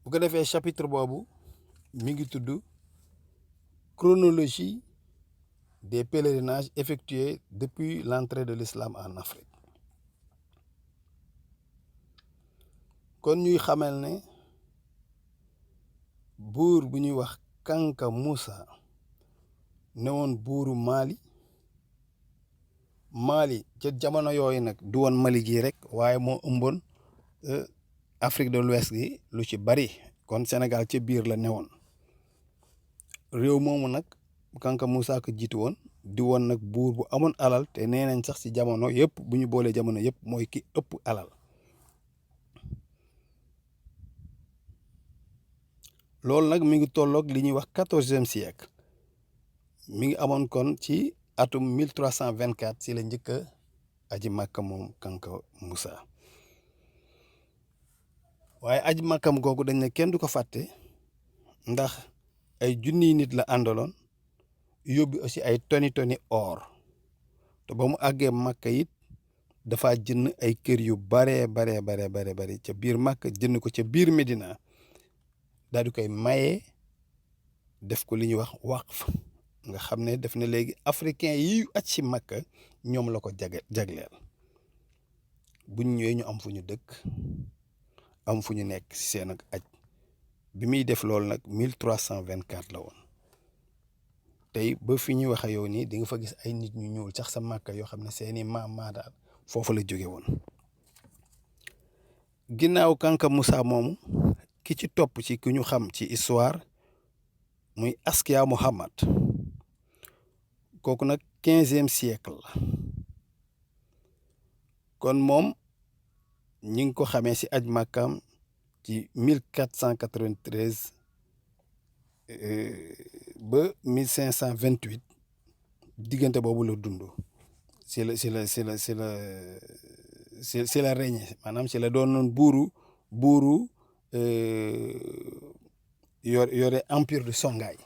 bu ko defee chapitre boobu mi ngi tudd chronologie des pèlerinages effectués depuis l'entrée de l'islam en Afrique. kon ñuy xamal ne buur bu ñuy wax Kanka Moussa newoon buuru Mali ca jamono yooyu nag du woon Mali gii rek waaye moo ëmboon Afrique de l'Ouest gi lu ci bari kon Sénégal ca biir la newoon réew moomu nag Kanka Moussa ko jiitu woon di woon nag buur bu amoon alal te nee nañ sax ci jamono yëpp bu ñu boolee jamono yëpp mooy ki ëpp alal loolu nag mi ngi tolloog li ñuy wax 14e siècle mi ngi amoon kon ci atum 1324 ci la njëkk a aji màkka moom Kanka Moussa waaye aji màkkam googu dañ ne kenn du ko fàtte ndax ay junniy nit la àndaloon yóbbi aussi ay toni or te ba mu àggee màkka it dafa jënd ay kër yu bare ca biir màkka jënd ko ca biir Medina daal di koy maye def ko li ñuy wax waqf nga xam ne def na léegi africain yi aj ci Makka ñoom la ko jagleel buñ ñëwee ñu am fu ñu dëkk am fu ñu nekk ci seen ak aj bi muy def loolu nag 1324 la woon tey ba fi ñuy wax ak yow nii di nga fa gis ay nit ñu ñuul sax sa Makka yoo xam ne seeni maam daal foofu la jóge woon ginnaaw Kanka Moussa moomu ki ci topp ci ku ñu xam ci histoire muy Askia Muhammad kooku nag 15e siècle la kon moom ñi ngi ko xamee ci aj màkkaam ci 1493 ba 1528 diggante boobu la dund ci la régné maanaam ci la doonoon buuru yore empire du Songhai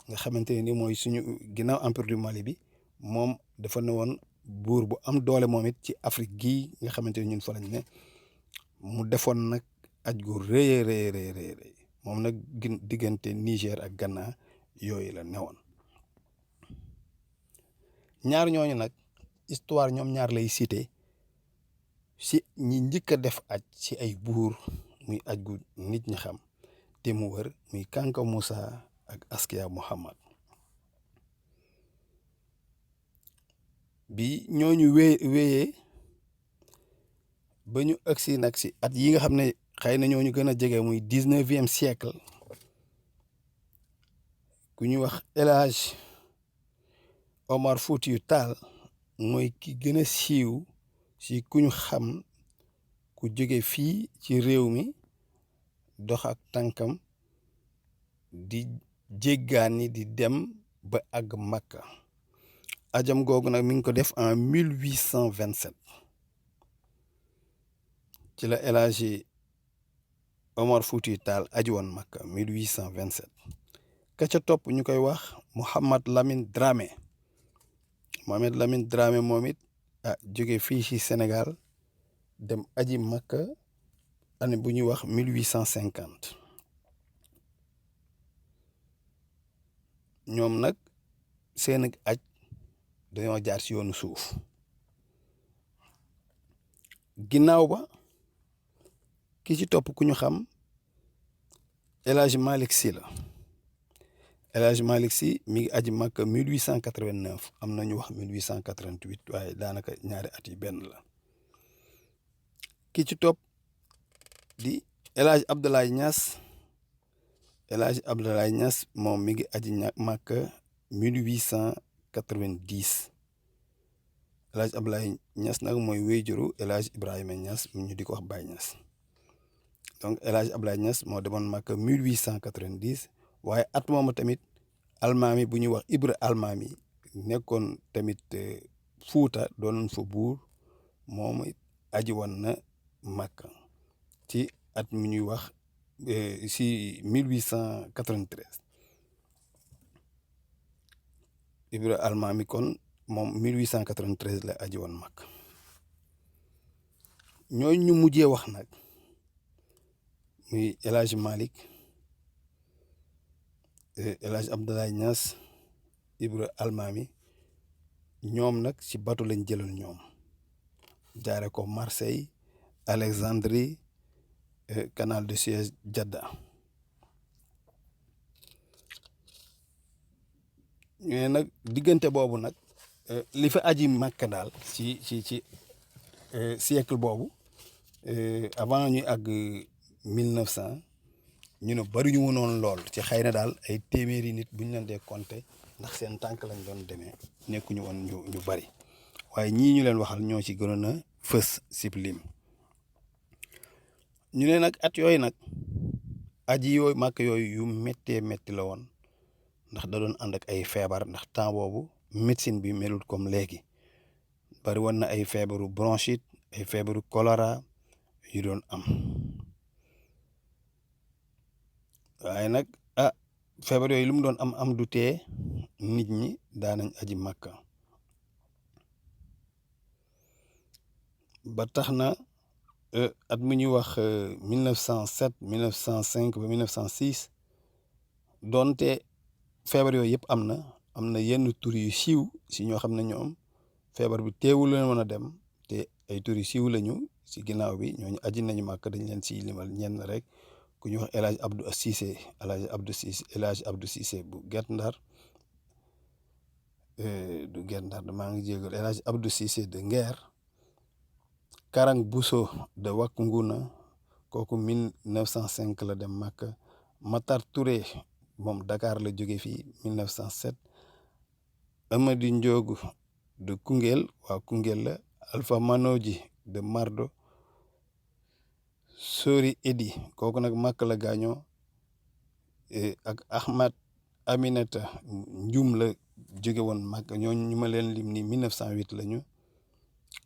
nga xamante ne ni mooy suñu ginnaaw empire du Mali bi moom dafa ne woon buur bu am doole moom it ci Afrique gii nga xamante ne ñun fa lañ ne mu defoon nag aj gu rëy moom nag diggante Niger ak Ghana yooyu la newoon ñaar ñooñu nag histoire ñoom ñaar lay cité si ñi njëkk a def aj ci ay buur muy aj gu nit ñi xam te mu wër muy Kanka Moussa ak Askia Muhammad bi ñooñu wéyee ba ñu agsi nag si at yi nga xam ne xëy na ñooñu gën a jege muy 19e siècle ku ñuy wax El Hadj Omar Foutiyou Tall mooy ki gën a siiw si ku ñu xam ku jóge fii ci réew mi dox ak tànkam di jéggaani di dem ba àgg Makka ajam googu nag mi ngi ko def en 1827 ci la El Hadji Omar Foutiyou Tall aji woon Makka 1827 ka ca topp ñu koy wax Mohamed Lamine Dramé moom it jóge fii ci Sénégal dem aji Makka année bu ñuy wax 1850 ñoom nag seen aj dañoo jaar ci yoonu suuf ginnaaw ba ki ci topp ku ñu xam El Hadj Malick Sy la El Hadj Malick Sy mi ngi aji Makka 1889 am na ñu wax 1888 waaye daanaka ñaari at yi benn la ki ci topp di El Hadj Abdoulaye Niass moom mi ngi aji Makka 1890 El Hadj Abdoulaye Niass nag mooy wéyjuru El Hadj Ibrahima Niass ñu di ko wax Baye Niass donc El Hadj Abdoulaye Niass moo demoon Makka 1890 waaye at moomu tamit almaami bu ñuy wax Ibra almaami nekkoon tamit Fuuta doonoon fa buur moom aji woon na Makka ci at mi ñuy wax si 1893 Ibra almaami kon moom 1893 la aji woon Makka ñooñu ñu mujjee wax nag muy El Hadj Malick El Hadj Abdoulaye Niass Ibra Almami ñoom nag ci bateau lañ jëloon ñoom jaare ko Marseille Alexandrie canal de Suez Jeddah ñu ne nag diggante boobu nag li fa aji Makka daal ci siècle boobu avant ñuy àgg 1900 ñu ne bari ñu wonoon lool ci xëy na daal ay téeméeri nit bu ñu leen dee compter ndax seen tànk lañ doon demee nekkuñu woon ñu bari waaye ñii ñu leen waxal ñoo ci gënoon a fës sib lim ñu ne nag at yooyu nag aji yooyu màkk yooyu yu méttee métti la woon ndax da doon ànd ak ay feebar ndax temps boobu médecine bi melut comme léegi bari woon na ay feebaru bronchite ay feebaru choléra yu doon am waaye nag feebar yooyu lu mu doon am du tee nit ñi daanañ aji màkka ba tax na at mu ñuy wax 1907 1905 ba 1906 doonte feebar yooyu yëpp am na yenn tur yu siiw si ñoo xam ne ñoom feebar bi teewul leen mën a dem te ay tur yu siiw lañu si ginnaaw bi ñooñu aji nañu màkk dañ leen siy limal ñenn rek ku ñuy wax El Hadj Abdou Cissé El Hadj Abdou Cissé bu Guet Ndar du Guet Ndar maa ngi jégal El Hadj Abdou Cissé de Nguer Karang Bousso de Wack Ngouna kooku 1905 la dem Makka Matar Touré moom Dakar la jóge fii 1907 Amady Ndiogu de Koungheul waa Koungheul la Alpha Manoji de Mardo Sori Edi kooku nag Makka la gaañoo ak Ahmad Aminata Njum la jóge woon Makka ñooñu ñu ma leen lim ni 1908 lañu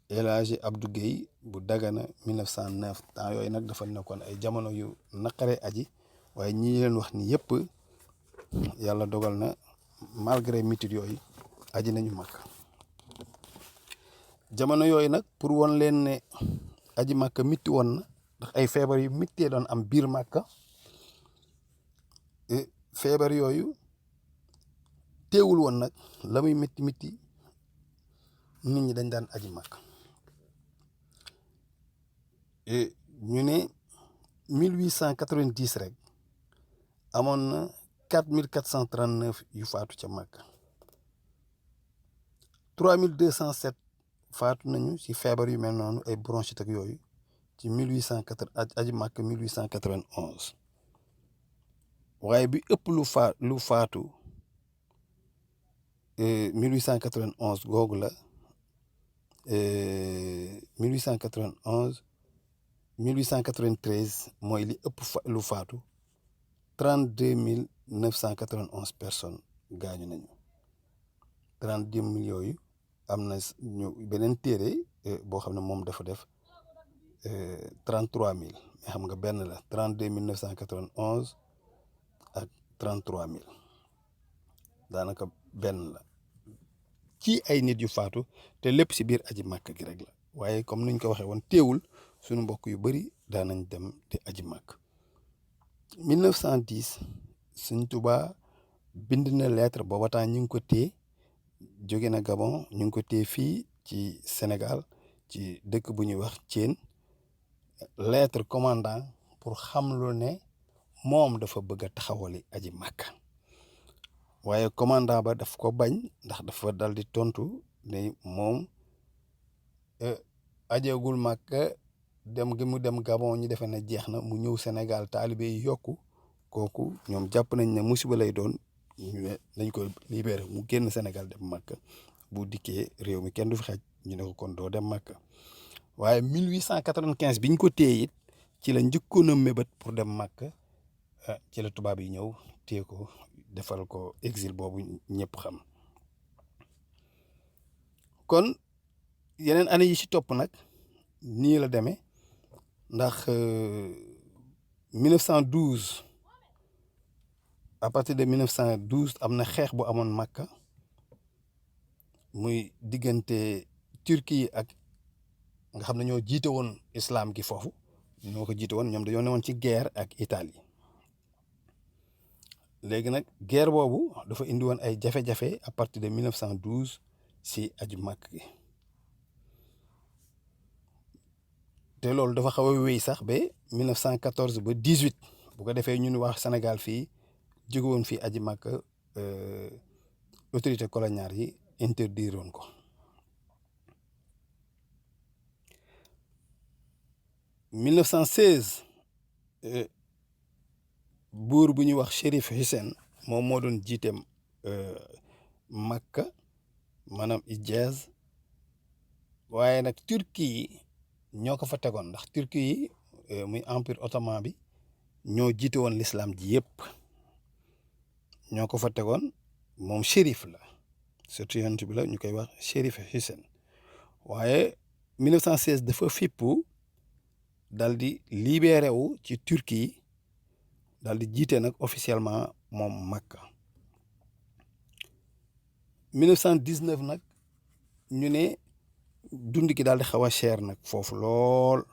El Hadji Abdou Guèye bu Dagana 1909 temps yooyu nag dafa nekkoon ay jamono yu naqare aji waaye ñi leen wax ni yëpp yàlla dogal na malgré métit yooyu aji nañu Makka jamono yooyu nag pour won leen ne aji Makka mitti woon na ndax ay feebar yu mittee doon am biir Makka feebar yooyu teewul woon nag la muy mitti nit ñi dañ daan aji Makka ñu ne 1890 rek amoon na 4439 yu faatu ca Makka 3207 faatu nañu ci feebar yu mel noonu ay bronchite ak yooyu ci 1880 aji Makka 1891 waaye bi ëpp lu faatu 1891 googu la 1891 1893 mooy li ëpp lu faatu 32 991 personnes gaañu nañu 32 000 yooyu am na ñu beneen téere boo xam ne moom dafa def 33 000 mais xam nga benn la 32 991 ak 33 000 daanaka benn la ci ay nit yu faatu te lépp si biir aji Makka gi rek la waaye comme niñ ko waxee woon teewul suñu mbokk yu bari daanañ dem di aji Makka 1910 Sëñ Tuubaa bind na lettre booba temps ñu ngi ko téye jóge na Gabon ñu ngi ko téye fii ci Sénégal ci dëkk bu ñuy wax Thiène lettre commandant pour xamlu ne moom dafa bëgg a taxawali aji Makka waaye commandant ba daf ko bañ ndax dafa dal di tontu ne moom ajeegul Makka dem gi mu dem Gabon ñu defe ne jeex na mu ñëw Sénégal taalibe yi yokku kooku ñoom jàpp nañ ne musiba lay doon ñu ne nañ ko libéré mu génn Sénégal dem Makka bu dikkee réew mi kenn du fi xaj ñu ne ko kon doo dem Makka waaye 1895 biñ ko téye it ci la njëkkoon a mébét pour dem Makka ci la tubaab yi ñëw téye ko defal ko exil boobu ñëpp xam kon yeneen année yi ci topp nag nii la demee ndax 1912 à partir de 1912 am na xeex bu amoon Makka muy diggante Turquie ak nga xam ne ñoo jiite woon islam gi foofu ñoo ko jiite woon ñoom dañoo newoon ci guerre ak Italie léegi nag guerre boobu dafa indi woon ay jafe-jafe à partir de 1912 si aju màkk gi te loolu dafa xaw a wéy sax ba 1914 ba 18 bu ko defee ñun wax Sénégal fii jóge woon fii aji màkk autorité coloniale yi interdire woon ko 1916 buur bu ñuy wax Chérif Hissène moom moo doon jiite Makka maanaam Hijaz waaye nag Turquie yi ñoo ko fa tegoon ndax Turquie yi muy empire ottoman bi ñoo jiite woon l'islam ji yëpp ñoo ko fa tegoon moom shérif la surtout yonent bi la ñu koy wax Chérif Hissène waaye 1916 dafa fippu dal di libéré wu ci Turquie dal di jiite nag officiellement moom Makka 1919 nag ñu ne dund gi daal di xaw a cher nag foofu lool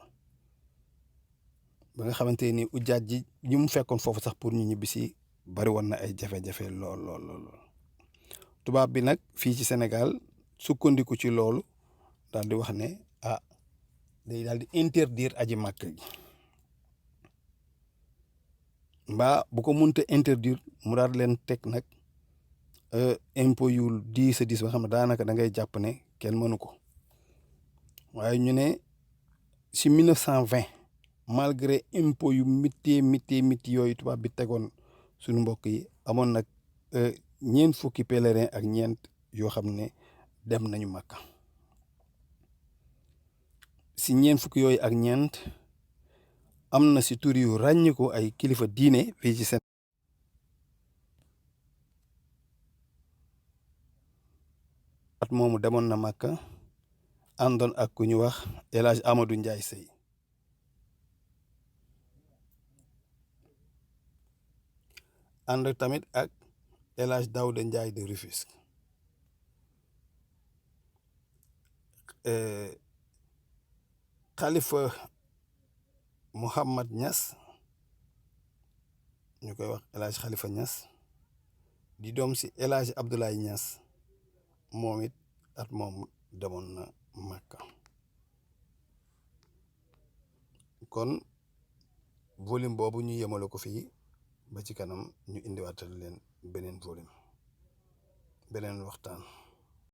ba nga xamante ni ujaaj ji ñi mu fekkoon foofu sax pour ñu ñibbisi bari woon na ay jafe-jafe lool tubaab bi nag fii ci Sénégal sukkandiku ci loolu daal di wax ne day daal di interdire aji màkk gi mbaa bu ko mënta interdire mu daal leen teg nag impôt yu diis a diis ba xam ne daanaka da ngay jàpp ne kenn mënu ko waaye ñu ne si 1920 malgré impôt yu miti yooyu tubaab bi tegoon suñu mbokk yi amoon nag ñeent fukki pèlerin ak ñeent yoo xam ne dem nañu Makka si ñeent fukki yooyu ak ñeent am na si tur yu ràññiku ay kilifa diine fii ci seen at moomu demoon na Makka àndoon ak ku ñu wax El Hadj Amadou Ndiaye Seye ànd tamit ak El Hadj Daouda Ndiaye de Rufisque Khalifa Mouhamad Niass ñu koy wax El Hadj Khalifa Niass di doom si El Hadj Abdoulaye Niass moom it at moom demoon na Makka kon volume boobu ñu yemale ko fii ba ci kanam ñu indiwaatal leen beneen volume beneen waxtaan